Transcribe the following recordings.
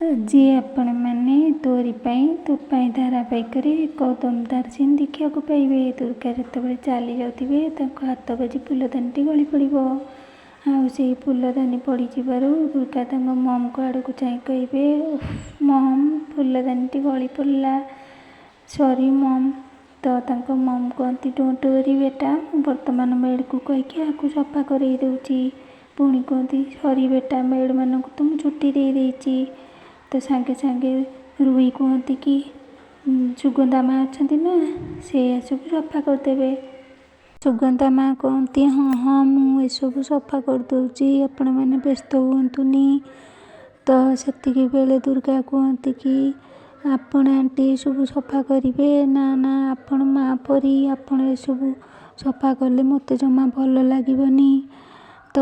ଆଜି ଆପଣମାନେ ତୋରି ପାଇଁ ତୋ ପାଇଁ ଧାରାବାହିକରେ ଏକ ଦମଦାର ସିନ୍ ଦେଖିବାକୁ ପାଇବେ। ଦୁର୍ଗା ଯେତେବେଳେ ଚାଲି ଯାଉଥିବେ, ତାଙ୍କ ହାତ ବାଜି ଫୁଲଦାନୀଟି ଗଳି ପଡ଼ିବ ଆଉ ସେଇ ଫୁଲଦାନୀ ପଡ଼ିଯିବାରୁ ଦୁର୍ଗା ତାଙ୍କ ମମ୍ଙ୍କ ଆଡ଼କୁ ଚାହିଁ କହିବେ, "ମମ୍, ଫୁଲଦାନୀଟି ଗଳି ପଡ଼ିଲା, ସରି ମମ୍।" ତ ତାଙ୍କ ମମ୍ କୁହନ୍ତି, "don't worry ବେଟା, ମୁଁ ବର୍ତ୍ତମାନ ମେଡ଼କୁ କହିକି ଏହାକୁ ସଫା କରେଇ ଦେଉଛି।" ପୁଣି କୁହନ୍ତି, "ସରି ବେଟା, ମେଡ଼ମାନଙ୍କୁ ତ ମୁଁ ଛୁଟି ଦେଇଦେଇଛି।" ତ ସାଙ୍ଗେ ସାଙ୍ଗେ ରୁହି କୁହନ୍ତି କି ସୁଗନ୍ଧା ମା ଅଛନ୍ତି ନା, ସେ ଏସବୁ ସଫା କରିଦେବେ। ସୁଗନ୍ଧା ମା କୁହନ୍ତି, "ହଁ ହଁ, ମୁଁ ଏସବୁ ସଫା କରିଦେଉଛି, ଆପଣମାନେ ବ୍ୟସ୍ତ ହୁଅନ୍ତୁନି।" ତ ସେତିକି ବେଳେ ଦୁର୍ଗା କୁହନ୍ତି କି ଆପଣ ଆଣ୍ଟି ଏସବୁ ସଫା କରିବେ? ନା ନା, ଆପଣ ମା ପରି, ଆପଣ ଏସବୁ ସଫା କଲେ ମୋତେ ଜମା ଭଲ ଲାଗିବନି। ତ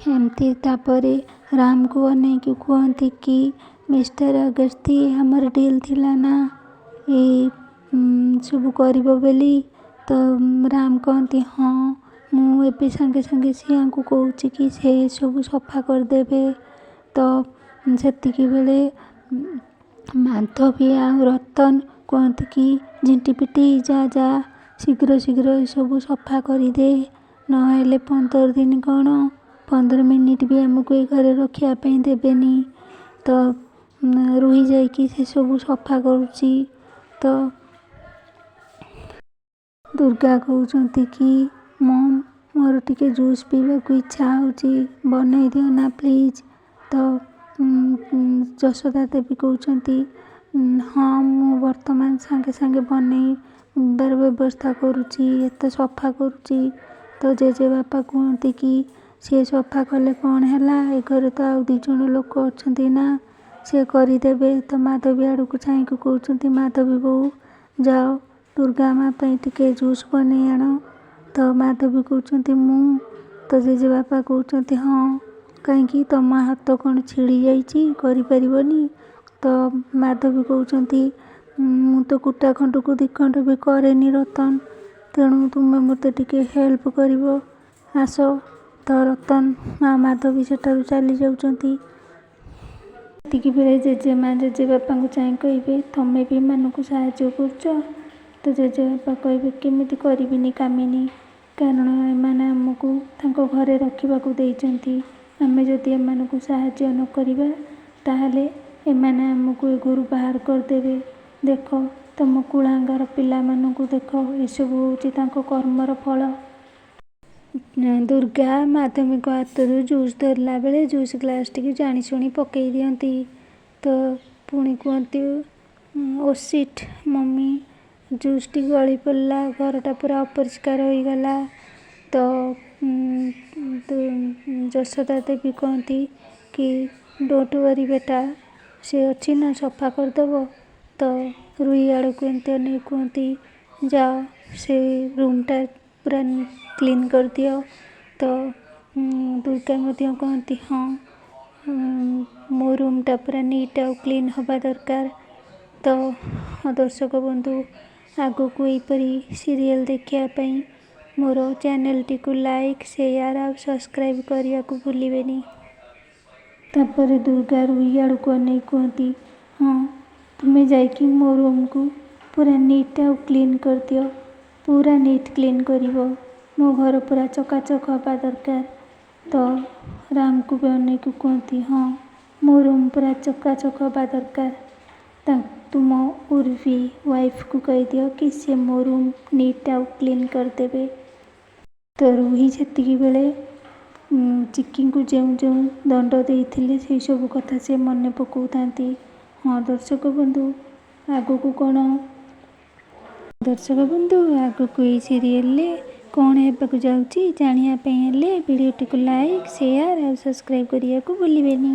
ଏମିତି ତାପରେ ରାମକୁ ଅନେଇକି କୁହନ୍ତି କି ମିଷ୍ଟର ଅଗସ୍ତି, ଆମର ଡିଲ୍ ଥିଲା ନା ଏଇ ସବୁ କରିବ ବୋଲି? ତ ରାମ କହନ୍ତି, "ହଁ, ମୁଁ ଏବେ ସାଙ୍ଗେ ସାଙ୍ଗେ ସିଆଙ୍କୁ କହୁଛି କି ସେ ଏସବୁ ସଫା କରିଦେବେ।" ତ ସେତିକି ବେଳେ ମାଧବୀ ଆଉ ରତନ କୁହନ୍ତି କି ଝିଣ୍ଟିପିଟି, ଯା ଯା, ଶୀଘ୍ର ଶୀଘ୍ର ଏସବୁ ସଫା କରିଦେ, ନହେଲେ 15 ଦିନ କ'ଣ 15 ମିନିଟ୍ ବି ଆମକୁ ଏ ଘରେ ରଖିବା ପାଇଁ ଦେବେନି। ତ ରୁହି ଯାଇକି ସେସବୁ ସଫା କରୁଛି। ତ ଦୁର୍ଗା କହୁଛନ୍ତି କି ମମ୍, ମୋର ଟିକେ ଜୁସ୍ ପିଇବାକୁ ଇଚ୍ଛା ହେଉଛି, ବନେଇ ଦିଅ ନା ପ୍ଲିଜ୍। ତ ଯଶୋଦା ଦେବୀ କହୁଛନ୍ତି, "ହଁ, ମୁଁ ବର୍ତ୍ତମାନ ସାଙ୍ଗେ ସାଙ୍ଗେ ବନେଇବାର ବ୍ୟବସ୍ଥା କରୁଛି, ଏତେ ସଫା କରୁଛି।" ତ ଜେଜେବାପା କୁହନ୍ତି କି ସିଏ ସଫା କଲେ କ'ଣ ହେଲା, ଏ ଘରେ ତ ଆଉ ଦୁଇ ଜଣ ଲୋକ ଅଛନ୍ତି ନା, ସିଏ କରିଦେବେ। ତ ମାଧବୀ ଆଡ଼କୁ ଚାହିଁକି କହୁଛନ୍ତି, "ମାଧବୀ ବୋହୂ, ଯାଅ, ଦୁର୍ଗା ମା ପାଇଁ ଟିକେ ଜୁସ୍ ବନେଇ ଆଣ।" ତ ମାଧବୀ କହୁଛନ୍ତି, "ମୁଁ?" ତ ଜେଜେବାପା କହୁଛନ୍ତି, "ହଁ, କାହିଁକି, ତମ ହାତ କ'ଣ ଛିଡ଼ି ଯାଇଛି, କରିପାରିବନି?" ତ ମାଧବୀ କହୁଛନ୍ତି, "ମୁଁ ତ କୁଟା ଖଣ୍ଡକୁ ଦୁଇ ଖଣ୍ଡ ବି କରେନି ରତନ, ତେଣୁ ତୁମେ ମୋତେ ଟିକେ ହେଲ୍ପ କରିବ, ଆସ।" ତ ରତନ ମା ମାଧବୀ ସେଠାରୁ ଚାଲି ଯାଉଛନ୍ତି। ସେତିକି ବେଳେ ଜେଜେମା ଜେଜେବାପାଙ୍କୁ ଚାହିଁ କହିବେ, "ତମେ ବି ଏମାନଙ୍କୁ ସାହାଯ୍ୟ କରୁଛ?" ତ ଜେଜେବାପା କହିବେ, "କେମିତି କରିବିନି କାମିନୀ? କାରଣ ଏମାନେ ଆମକୁ ତାଙ୍କ ଘରେ ରଖିବାକୁ ଦେଇଛନ୍ତି। ଆମେ ଯଦି ଏମାନଙ୍କୁ ସାହାଯ୍ୟ ନ କରିବା, ତାହେଲେ ଏମାନେ ଆମକୁ ଏ ଘରୁ ବାହାର କରିଦେବେ। ଦେଖ, ତମ କୁଳାଙ୍ଗାର ପିଲାମାନଙ୍କୁ ଦେଖ, ଏସବୁ ହେଉଛି ତାଙ୍କ କର୍ମର ଫଳ।" ଦୁର୍ଗା ମାଧବୀଙ୍କ ହାତରୁ ଜୁସ୍ ଧରିଲା ବେଳେ ଜୁସ୍ ଗ୍ଲାସ୍ଟିକୁ ଜାଣିଶୁଣି ପକାଇ ଦିଅନ୍ତି। ତ ପୁଣି କୁହନ୍ତି, "ଓ ସିଟ୍ ମମି, ଜୁସ୍ଟି ଗଳି ପଡ଼ିଲା, ଘରଟା ପୁରା ଅପରିଷ୍କାର ହୋଇଗଲା।" ତ ଯଶୋଦା ଦେବୀ କହନ୍ତି କି don't worry ବେଟା, ସେ ଅଛି ନା, ସଫା କରିଦେବ। ତ ରୁହି ଆଡ଼କୁ ଏମିତି ଅନେଇ କୁହନ୍ତି, "ଯାଅ, ସେ ରୁମ୍ଟା ପୁରା କ୍ଲିନ୍ କରିଦିଅ।" ତ ଦୁର୍ଗା ମଧ୍ୟ କହନ୍ତି, "ହଁ, ମୋ ରୁମ୍ଟା ପୁରା ନିଟ୍ ଆଉ କ୍ଲିନ୍ ହେବା ଦରକାର।" ତ ଦର୍ଶକ ବନ୍ଧୁ, ଆଗକୁ ଏହିପରି ସିରିଏଲ୍ ଦେଖିବା ପାଇଁ ମୋର ଚ୍ୟାନେଲଟିକୁ ଲାଇକ୍, ସେୟାର ଆଉ ସବସ୍କ୍ରାଇବ୍ କରିବାକୁ ଭୁଲିବେନି। ତାପରେ ଦୁର୍ଗା ରୁହି ଆଡ଼କୁ ଅନେଇ କୁହନ୍ତି, "ହଁ, ତୁମେ ଯାଇକି ମୋ ରୁମ୍କୁ ପୁରା ନିଟ୍ ଆଉ କ୍ଲିନ୍ କରିଦିଅ, ପୁରା ନିଟ୍ କ୍ଲିନ୍ କରିବ, ମୋ ଘର ପୁରା ଚକାଚକ ହେବା ଦରକାର।" ତ ରାମକୁ ବି ଅନେଇକି କୁହନ୍ତି, "ହଁ, ମୋ ରୁମ୍ ପୁରା ଚକାଚକ ହେବା ଦରକାର, ତୁମ ଉର୍ଭି ୱାଇଫ୍କୁ କହିଦିଅ କି ସେ ମୋ ରୁମ୍ ନିଟ୍ ଆଉ କ୍ଲିନ୍ କରିଦେବେ।" ତ ରୁହି ସେତିକି ବେଳେ ଚିକିଙ୍କୁ ଯେଉଁ ଯେଉଁ ଦଣ୍ଡ ଦେଇଥିଲେ, ସେଇ ସବୁ କଥା ସେ ମନେ ପକାଉଥାନ୍ତି। ହଁ ଦର୍ଶକ ବନ୍ଧୁ, ଆଗକୁ କ'ଣ ଦର୍ଶକ ବନ୍ଧୁ, ଆଗକୁ ଏଇ ସିରିଏଲରେ କ'ଣ ହେବାକୁ ଯାଉଛି ଜାଣିବା ପାଇଁ ହେଲେ ଭିଡ଼ିଓଟିକୁ ଲାଇକ୍, ସେୟାର ଆଉ ସବସ୍କ୍ରାଇବ୍ କରିବାକୁ ଭୁଲିବେନି।